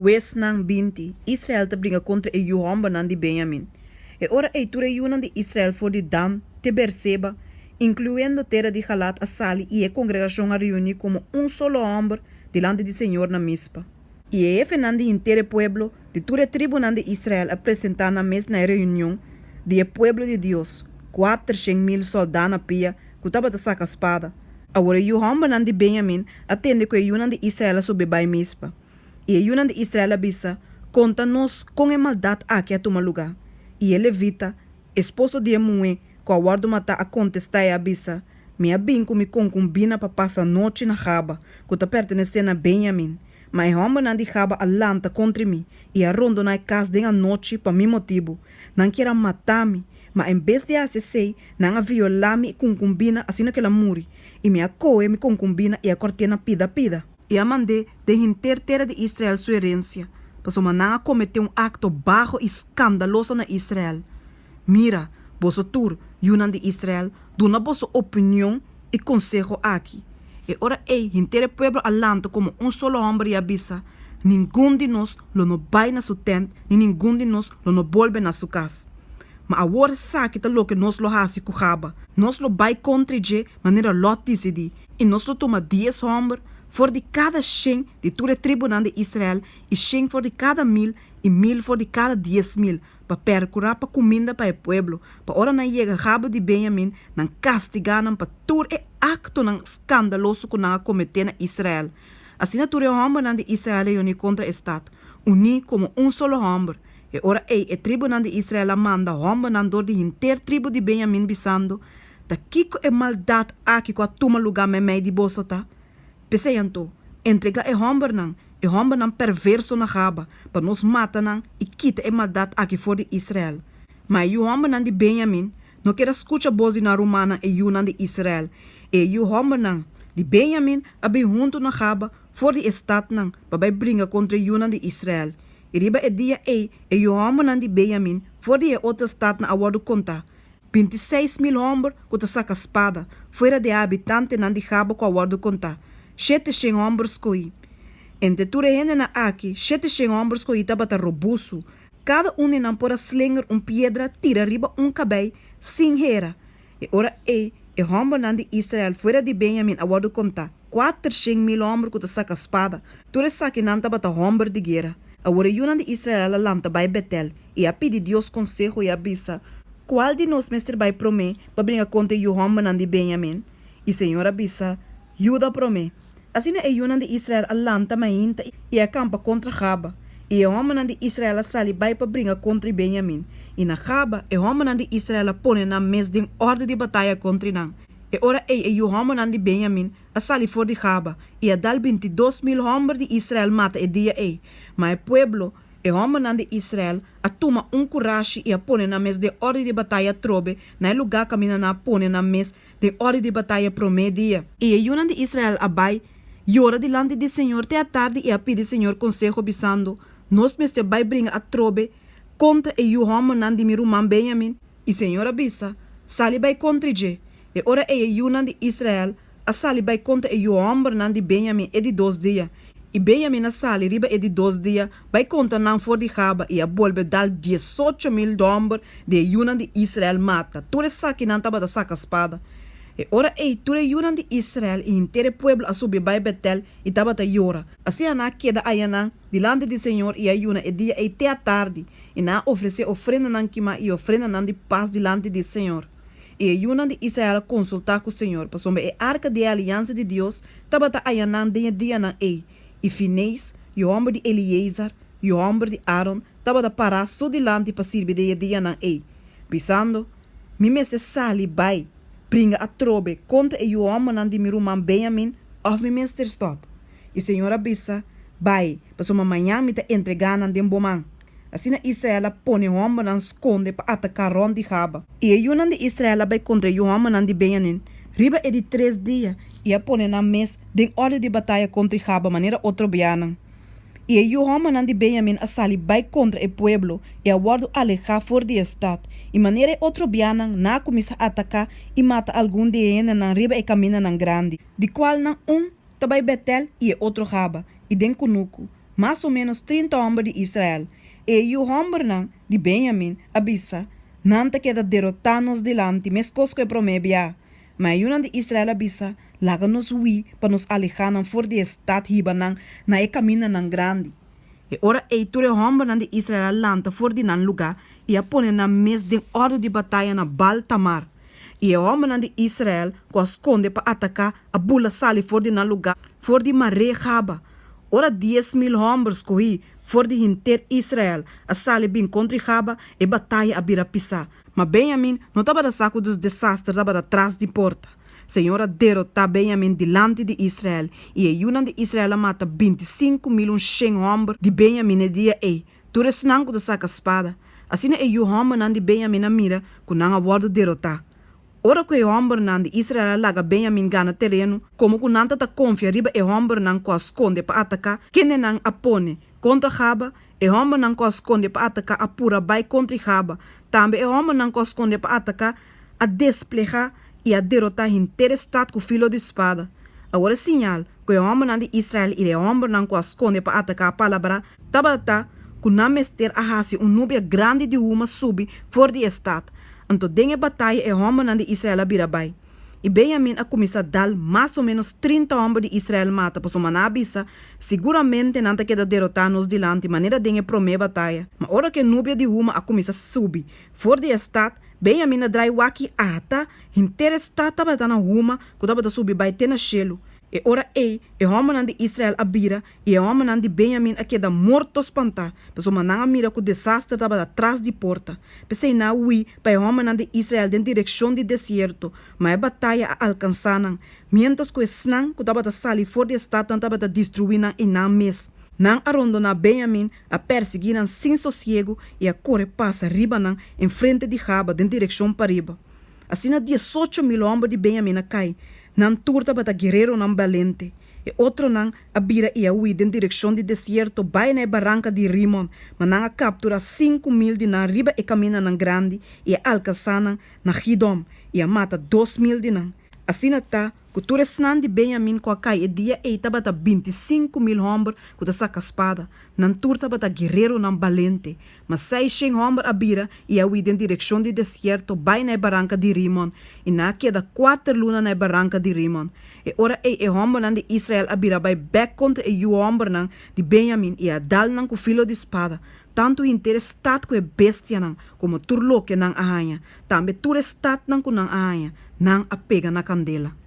Huesnan 20, Israel ta bringa kontra e yu hòmbernan di Benjamin. E ora ei tur e yunan di Israel for di Dan te Berseba, inkluendo tera di Galaad, a sali i e kongregashon a reuní komo un solo hòmber dilanti di señor na Mispa. I e hefenan di henter e pueblo, di tur e tribunan di Israel, a presentá nan mes na e reunion di e pueblo di Dios, 400.000 sòldá na pia ku tabata saka spada. Awor e yu hòmbernan di Benjamin a tende ku e yunan di Israel a subi bai Mispa. I e yunan di Israel a bisa, Konta nos kon e maldat aki a tuma lugá. I e levita, esposo di e muhé ku a wòrdu matá a kontestá i a bisa, Mi a bin ku mi konkumbina pa pasa nochi na Gaba, ku ta pertenesé na Benjamin. Ma e hòmbernan di Gaba a lanta kontra mi i a rondoná e kas den anochi pa mi motibu. Nan kier a mata mi, ma en bes di hasi esei, nan a violá mi konkumbina asina ku el a muri, i mi a kohe mi konkumbina i a kòrt'é na pida pida. I a mand'é den henter tera di Israel su herensia, pasobra nan a kometé un akto baho i skandaloso na Israel. Mira, boso tur, yunan di Israel, duna boso opinion i konseho aki. E ora ei henter e pueblo a lanta komo un solo hòmber i a bisa, Ningun di nos lo no bai na su tènt ni ningun di nos lo no bolbe na su kas. Ma awor esaki ta loke nos lo hasi ku Gaba, nos lo bai kontra dje manera Lòt disidí, i nos lo tuma dies hòmber for di kada shen di tur e tribunan di Israel i shen for di kada mil i mil for di kada 10.000, pa pèrkurá pa kuminda pa e pueblo, pa ora nan yega Gaba di Benjamin, nan kastigá nan pa tur e aktonan skandaloso ku nan a kometé na Israel. Asina tur e hòmbernan di Israel a reuní kontra e stat, uní komo un solo hòmber. E ora ei e tribunan di Israel a manda hòmbernan dor di henter tribu di Benjamin, bisando, Ta kiko e maldat aki ku a tuma lugá meimei di boso ta? P'esei anto, entregá e hòmbernan, e hòmbernan perverso na Gaba, pa nos mata nan i kita e maldat aki for di Israel. Ma e yu hòmbernan di Benjamin no ker a skucha bos di nan rumannan e yunan di Israel. E yu hòmbernan di Benjamin a bin huntu na Gaba for di e statnan pa bai bringa kontra e yunan di Israel. I riba e dia ei e yu hòmbernan di Benjamin for di e otro statnan a wòrdu kontá, 26.000 hòmber ku ta saka spada, fuera di e habitantenan di Gaba ku a wòrdu kontá, 700 hòmber skohí. Entre tur e hendenan aki, 700 hòmber skohí tabata robustu, kada un di nan por a slenger un piedra tira riba un kabei sin hera. E ora ei e hòmbernan di Israel fuera di Benjamin a wòrdu kontá, 400.000 hòmber ku ta saka spada, tur esakinan tabata hòmber di guera. Awor e yunan di Israel a lanta bai Betel i a pidi Dios konseho i a bisa, Kual di nos mester bai promé pa bringa kontra e yu hòmbernan di Benjamin? I señor a bisa, Juda promé. Asina e yunan di Israel a lanta mainta i a kampa kontra Gaba. I e hòmbernan di Israel a sali bai pa bringa kontra Benjamin. I na Gaba e hòmbernan di Israel a pone nan mes den òrdu di bataya kontra nan. E ora ei e yu hòmbernan di Benjamin a sali for di Gaba i a dal 22.000 hòmber di Israel mata e dia ei. Ma e pueblo, e hòmbernan di Israel, a tuma un kurashi i a pone nan mes den òrdu di bataya atrobe na e lugá kaminda nan a pone nan mes den òrdu di bataya promé dia. I e yunan di Israel a bai yora dilanti di señor te atardi i a pidi señor konseho, bisando, Nos mester bai bringa atrobe kontra e yu hòmbernan di mi ruman Benjamin? I señor a bisa, Sali bai kontra dje. E ora ei e yunan di Israel a sali bai kontra e yu hòmbernan di Benjamin e di dos dia. I Benjamin a sali riba e di dos dia bai kontra nan for di Gaba i a bolbe dal 18.000 hòmber di e yunan di Israel mata, tur esakinan tabata saka spada. E ora ei tur e yunan di Israel i henter e pueblo a subi bai Betel i tabata yora. Asina nan a keda ayanan dilanti di señor i a yuna e dia ei te atardi, i nan a ofresé ofrendanan kimá i ofrendanan di pas dilanti di señor. I e yunan di Israel a konsultá ku señor, pasobra e arka di e aliansa di Dios tabata ayanan den e dianan ei, i Finees, yu hòmber di Eleazar, yu hòmber di Aaron, tabata pará su dilanti pa sirbi den e dianan ei, bisando, Mi mester sali bai bringa atrobe kontra e yu hòmbernan di mi ruman Benjamin, òf mi mester stòp? I señor a bisa, Bai, pasobra mañan mi ta entregá nan den bo man. Asina Israel a pone hòmbernan skonde pa ataká rònt di Gaba. I e yunan di Israel a bai kontra e yu hòmbernan di Benjamin riba e di tres dia i a pone nan mes den òrdu di bataya kontra Gaba manera otro bianan. I e yu hòmbernan di Benjamin a sali bai kontra e pueblo i a wòrdu alehá for di e stat, i manera e otro bianan nan a kuminsá ataká i mata algun di e hendenan riba e kamindanan grandi, di kualnan un ta bai Betel i e otro Gaba, i den kunuku. mas o ménos 30 hòmber di Israel. I e yu hòmbernan di Benjamin a bisa, Nan ta keda derotá nos dilanti, meskos ku e promé bia. Ma e yunan di Israel a bisa, Laga nos hui pa nos alehá nan for di e stat hiba nan na e kamindanan grandi. E ora ei tur e hòmbernan di Israel a lanta for di nan lugá i a pone nan mes den òrdu di bataya na Baal-Tamar. I e hòmbernan di Israel ku a skonde pa ataká a bula sali for di nan lugá for di Maré Gaba. Ora 10,000 hòmber skohí for di henter Israel a sali bin kontra Gaba, e bataya a bira pisá. Ma Benjamin no tabata sa ku dus desaster tabata tras di porta. Señor a derotá Benjamin dilanti di Israel, i e yunan di Israel a mata 25,100 hòmber di Benjamin e dia ei, tur esnan ku ta saka spada. Asina e yu hòmbernan di Benjamin a mira ku nan a wòrdu derotá. Ora ku e hòmbernan di Israel a laga Benjamin gana tereno, komo ku nan ta konfia riba e hòmbernan ku a skonde pa ataká, kendenan a pone kontra Gaba, e hòmbernan ku a skonde pa ataká a pura bai kontra Gaba. Tambe e hòmbernan ku a skonde pa ataká a desplegá i a derotá henter e stat ku filo di spada. Awor e siñal ku e hòmbernan di Israel i e hòmbernan ku a skonde pa ataká a palabrá tabata ku nan mester a hasi un nubia grandi di huma subi for di e stat. Anto den e bataya e hòmbernan di Israel a bira bai. I Benjamin a kuminsá dal mas o ménos 30 hòmber di Israel mata, pasobra nan a bisa, Siguramente nan ta keda derotá nos dilanti manera den e promé bataya. Ma ora ku e nubia di huma a kuminsá subi for di e stat, Benjamin a drai wak i ata, henter e stat tabata na huma ku tabata subi bai te na shelu. E ora ei e hòmbernan di Israel a bira i e hòmbernan di Benjamin a keda morto spantá, pasobra nan a mira ku desaster tabata tras di porta. P'esei nan a hui pa e hòmbernan di Israel den direkshon di desierto, ma e bataya a alkansá nan, miéntras ku esnan ku tabata sali for di e statnan tabata destruí nan einan mes. Nan a rondoná Benjamin, a persiguí nan sin sosiegu i a kore pasa riba nan enfrente di Gaba den direkshon pariba. Asina 18,000 hòmber di Benjamin a kai, nan tur tabata guereronan balente. E otronan a bira i a hui den direkshon di desierto bai na e baranka di Rimon, ma nan a kapturá 5000 di nan riba e kamindanan grandi i a alkansá nan na Gidom i a mata 2000 di nan. Asina ta ku tur esnan di Benjamin ku a kai e dia ei tabata 25,000 hòmber ku ta saka spada, nan tur tabata guereronan balente. Ma 600 hòmber a bira i a hui den direkshon di desierto bai na e baranka di Rimon, i nan a keda 4 luna na e baranka di Rimon. E ora ei e hòmbernan di Israel a bira bai bèk kontra e yu hòmbernan di Benjamin i a dal nan ku filo di spada, tantu henter e stat ku e bestianan, komo tur loke nan a haña, tambe tur e statnan ku nan a haña, nan a pega na kandela.